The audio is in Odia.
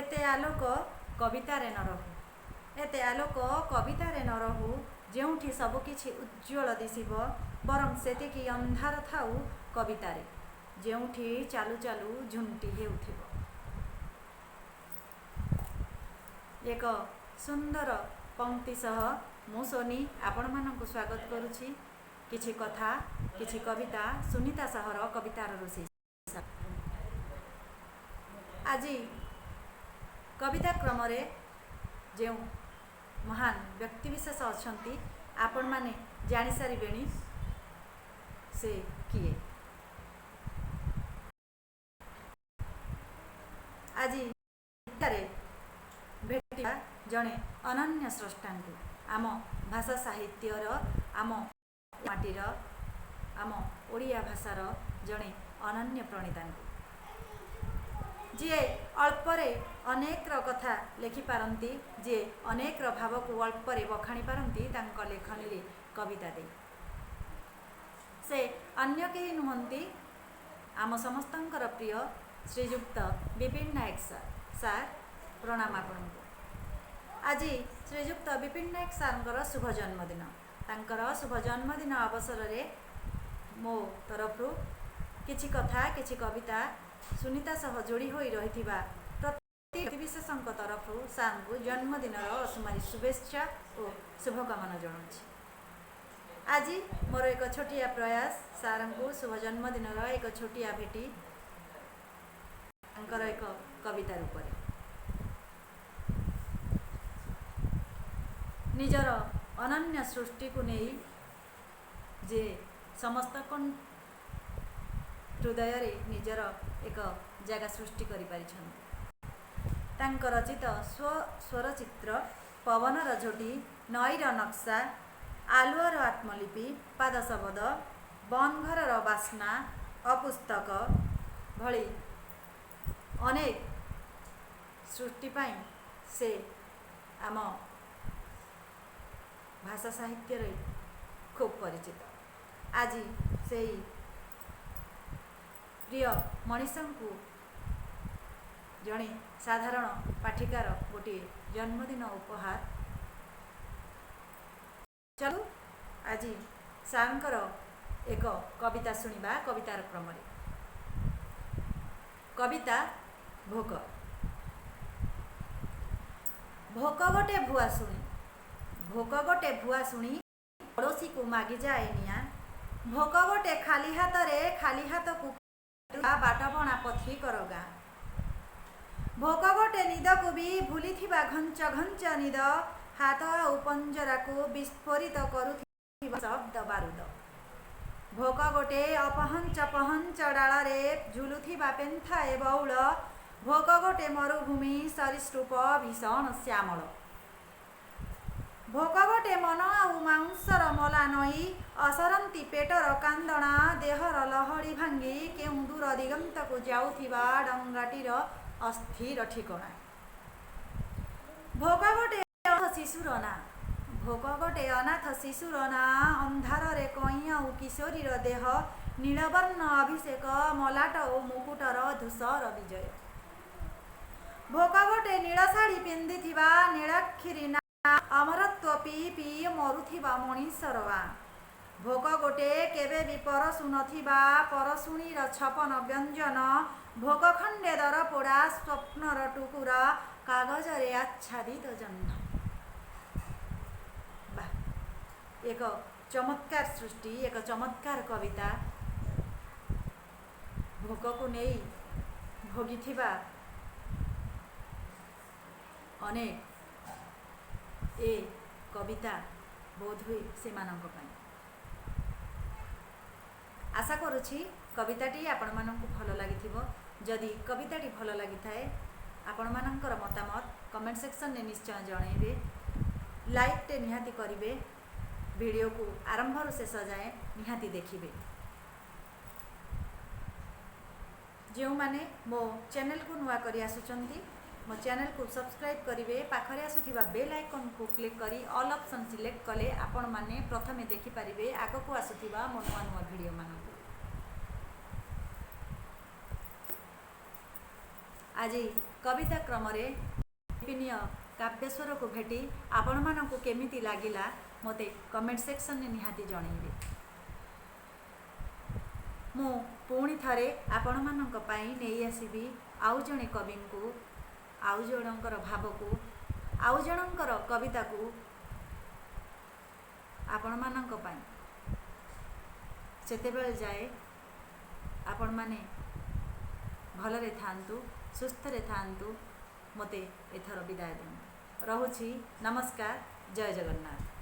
ଏତେ ଆଲୋକ କବିତାରେ ନ ରହୁ, ଏତେ ଆଲୋକ କବିତାରେ ନ ରହୁ, ଯେଉଁଠି ସବୁକିଛି ଉଜ୍ଜ୍ୱଳ ଦିଶିବ, ବରଂ ସେତିକି ଅନ୍ଧାର ଥାଉ କବିତାରେ, ଯେଉଁଠି ଚାଲୁ ଚାଲୁ ଝୁଣ୍ଟି ହେଉଥିବ। ଏକ ସୁନ୍ଦର ପଙ୍କ୍ତି ସହ ମୁଁ ସୋନି ଆପଣମାନଙ୍କୁ ସ୍ୱାଗତ କରୁଛି କିଛି କଥା କିଛି କବିତା ସୁନିତା ସହର କବିତାର ରୋଷେଇ। ଆଜି କବିତା କ୍ରମରେ ଯେଉଁ ମହାନ ବ୍ୟକ୍ତିବିଶେଷ ଅଛନ୍ତି, ଆପଣମାନେ ଜାଣିସାରିବେଣି ସେ କିଏ। ଆଜି ଭେଟିବା ଜଣେ ଅନନ୍ୟ ସ୍ରଷ୍ଟାଙ୍କୁ, ଆମ ଭାଷା ସାହିତ୍ୟର, ଆମ ମାଟିର, ଆମ ଓଡ଼ିଆ ଭାଷାର ଜଣେ ଅନନ୍ୟ ପ୍ରଣେତାଙ୍କୁ, ଯିଏ ଅଳ୍ପରେ ଅନେକର କଥା ଲେଖିପାରନ୍ତି, ଯିଏ ଅନେକର ଭାବକୁ ଅଳ୍ପରେ ବଖାଣି ପାରନ୍ତି ତାଙ୍କ ଲେଖନୀରେ କବିତା ଦେଇ। ସେ ଅନ୍ୟ କେହି ନୁହନ୍ତି, ଆମ ସମସ୍ତଙ୍କର ପ୍ରିୟ ଶ୍ରୀଯୁକ୍ତ ବିପିନ ନାୟକ ସାର୍। ସାର୍, ପ୍ରଣାମ ଆପଣଙ୍କୁ। ଆଜି ଶ୍ରୀଯୁକ୍ତ ବିପିନ ନାୟକ ସାର୍ଙ୍କର ଶୁଭ ଜନ୍ମଦିନ। ତାଙ୍କର ଶୁଭ ଜନ୍ମଦିନ ଅବସରରେ ମୋ ତରଫରୁ କିଛି କଥା କିଛି କବିତା ସୁନିତା ସହ ଯୋଡ଼ି ହୋଇ ରହିଥିବା ପ୍ରତି ବ୍ୟକ୍ତିବିଶେଷଙ୍କ ତରଫରୁ ସାର୍ଙ୍କୁ ଜନ୍ମଦିନର ଅସୁମାରୀ ଶୁଭେଚ୍ଛା ଓ ଶୁଭକାମନା ଜଣାଉଛି। ଆଜି ମୋର ଏକ ଛୋଟିଆ ପ୍ରୟାସ, ସାର୍ଙ୍କୁ ଶୁଭ ଜନ୍ମଦିନର ଏକ ଛୋଟିଆ ଭେଟି ତାଙ୍କର ଏକ କବିତା ରୂପରେ। ନିଜର ଅନନ୍ୟ ସୃଷ୍ଟିକୁ ନେଇ ଯେ ସମସ୍ତଙ୍କ ହୃଦୟରେ ନିଜର ଏକ ଜାଗା ସୃଷ୍ଟି କରିପାରିଛନ୍ତି, ତାଙ୍କ ରଚିତ ସ୍ୱରଚିତ୍ର ପବନର ଝୋଟି, ନଈର ନକ୍ସା, ଆଲୁଅର ଆତ୍ମଲିପି, ପାଦ ଶବଦ, ବନ୍ଦ ଘରର ବାସ୍ନା, ଅପୁସ୍ତକ ଭଳି ଅନେକ ସୃଷ୍ଟି ପାଇଁ ସେ ଆମ ଭାଷା ସାହିତ୍ୟରେ ଖୁବ୍ ପରିଚିତ। ଆଜି ସେଇ ପ୍ରିୟ ମଣିଷଙ୍କୁ ଜଣେ ସାଧାରଣ ପାଠିକାର ଗୋଟିଏ ଜନ୍ମଦିନ ଉପହାର। ଚାଲୁ, ଆଜି ସାର୍ଙ୍କର ଏକ କବିତା ଶୁଣିବା କବିତାର କ୍ରମରେ। କବିତା ଭୋକ। ଭୋକ ଗୋଟେ ଭୁଆସୁଣୀ, ଭୋକ ଗୋଟେ ଭୁଆସୁଣୀ, ପଡ଼ୋଶୀକୁ ମାଗିଯାଏ ନିଆଁ। ଭୋକ ଗୋଟେ ଖାଲି ହାତରେ ଖାଲି ହାତକୁ ବାଟବଣା ପଥିକର ଗାଁ। ଭୋକ ଗୋଟେ ନିଦକୁ ବି ଭୁଲିଥିବା ଘଞ୍ଚ ଘଞ୍ଚ ନିଦ, ହାତ ଆଉ ପଞ୍ଜରାକୁ ବିସ୍ଫୋରିତ କରୁଥିବା ଶବ୍ଦ ବାରୁଦ। ଭୋକ ଗୋଟେ ଅପହଞ୍ଚ ପହଞ୍ଚ ଡାଳରେ ଝୁଲୁଥିବା ପେନ୍ଥାଏ ବଉଳ। ଭୋକ ଗୋଟେ ମରୁଭୂମି ସରୀସୃପ ଭୀଷଣ ଶ୍ୟାମଳ। ଭୋକ ଗୋଟେ ମନ ଆଉ ମାଉଁସର ମଲା ନଈ, ଅସରନ୍ତି ପେଟର କାନ୍ଦଣା, ଦେହର ଲହଡ଼ି ଭାଙ୍ଗି କେଉଁ ଦୂର ଦିଗନ୍ତକୁ ଯାଉଥିବା ଡଙ୍ଗାଟିର ଅସ୍ଥିର ଠିକଣା। ଭୋକ ଗୋଟେ ଶିଶୁର ନାଁ, ଭୋକ ଗୋଟେ ଅନାଥ ଶିଶୁର ନାଁ, ଅନ୍ଧାରରେ କଇଁ ଆଉ କିଶୋରୀର ଦେହ, ନୀଳବର୍ଣ୍ଣ ଅଭିଷେକ, ମଲାଟ ଓ ମୁକୁଟର ଧୂସର ବିଜୟ। ଭୋକ ଗୋଟେ ନୀଳ ଶାଢ଼ୀ ପିନ୍ଧିଥିବା ନୀଳାକ୍ଷୀରି ନା, ଅମରତ୍ୱ ପିଇ ପିଇ ମରୁଥିବା ମଣିଷର ଆଁ। ଭୋକ ଗୋଟେ କେବେ ବି ପରଶୁ ନଥିବା ପରଶୁଣୀର 56 ବ୍ୟଞ୍ଜନ। ଭୋକ ଖଣ୍ଡେ ଦରପୋଡ଼ା ସ୍ୱପ୍ନର ଟୁକୁରା, କାଗଜରେ ଆଚ୍ଛାଦିତ ଜହ୍ନ। ବାଃ, ଏକ ଚମତ୍କାର ସୃଷ୍ଟି, ଏକ ଚମତ୍କାର କବିତା। ଭୋକକୁ ନେଇ ଭୋଗିଥିବା ଅନେକ ଏ କବିତା ବୋଧହୁଏ ସେମାନଙ୍କ ପାଇଁ। ଆଶା କରୁଛି କବିତାଟି ଆପଣମାନଙ୍କୁ ଭଲ ଲାଗିଥିବ। ଯଦି କବିତାଟି ଭଲ ଲାଗିଥାଏ, ଆପଣମାନଙ୍କର ମତାମତ କମେଣ୍ଟ ସେକ୍ସନରେ ନିଶ୍ଚୟ ଜଣାଇବେ, ଲାଇକ୍ଟେ ନିହାତି କରିବେ, ଭିଡ଼ିଓକୁ ଆରମ୍ଭରୁ ଶେଷ ଯାଏଁ ନିହାତି ଦେଖିବେ। ଯେଉଁମାନେ ମୋ ଚ୍ୟାନେଲକୁ ନୂଆ କରି ଆସୁଛନ୍ତି, ମୋ ଚ୍ୟାନେଲକୁ ସବସ୍କ୍ରାଇବ୍ କରିବେ। ପାଖରେ ଆସୁଥିବା ବେଲ୍ ଆଇକନ୍କୁ କ୍ଲିକ୍ କରି ଅଲ୍ ଅପସନ୍ ସିଲେକ୍ଟ କଲେ ଆପଣମାନେ ପ୍ରଥମେ ଦେଖିପାରିବେ ଆଗକୁ ଆସୁଥିବା ମୋ ନୂଆ ନୂଆ ଭିଡ଼ିଓମାନଙ୍କୁ। ଆଜି କବିତା କ୍ରମରେ ବିପିନୀୟ କାବ୍ୟସ୍ୱରକୁ ଭେଟି ଆପଣମାନଙ୍କୁ କେମିତି ଲାଗିଲା, ମୋତେ କମେଣ୍ଟ ସେକ୍ସନରେ ନିହାତି ଜଣେଇବେ। ମୁଁ ପୁଣି ଥରେ ଆପଣମାନଙ୍କ ପାଇଁ ନେଇ ଆସିବି ଆଉ ଜଣେ କବିଙ୍କୁ, ଆଉ ଜଣଙ୍କର ଭାବକୁ, ଆଉ ଜଣଙ୍କର କବିତାକୁ ଆପଣମାନଙ୍କ ପାଇଁ। ସେତେବେଳେ ଯାଏ ଆପଣମାନେ ଭଲରେ ଥାଆନ୍ତୁ, ସୁସ୍ଥରେ ଥାଆନ୍ତୁ। ମୋତେ ଏଥର ବିଦାୟ ଦିଅନ୍ତୁ। ରହୁଛି, ନମସ୍କାର, ଜୟ ଜଗନ୍ନାଥ।